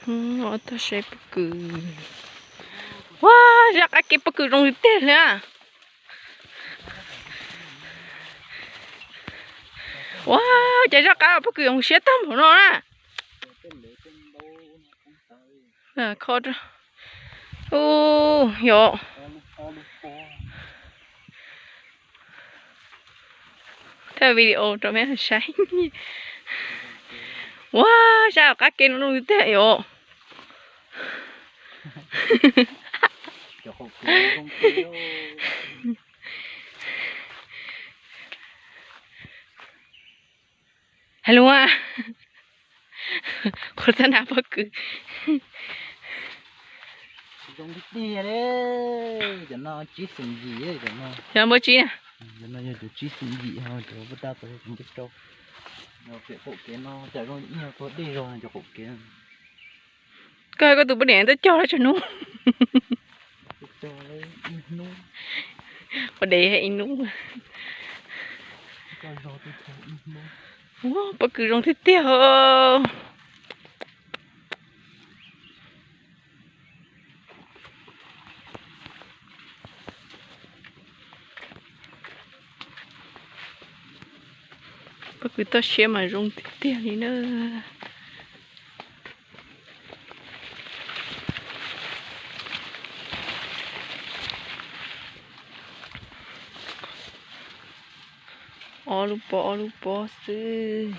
Tog saib pob kws. Ua, zaj qab ke pob kws zoo tiag tiag li. Ua, cas zaj qab pob kws zoo siab tag npaum no na. Kho, yog thaij video rau mej saib. Ua, zaj qab ke no zoo tiag yom. Hais lus, qhov txhab na pob kws. Zoo tiag tiag li. Cov no tsib xees yim, cov no. Cov no npaum tsib na? Cov no yog cov tsib xees yim ho cov puag ta tod yog cov ncej rau. Yog pem qaum kev no cas zoo ib yam puag dej zog cov qaum kev. Koj hais koj tus poj niam tuaj cog lawm tsawg hnub? Ua dev ib hnub. Ua, pob kws zoo tiag tiag. Pob kws toj siab mas zoo tiag tiag li na. Ob lub pob ob lub pob xwb.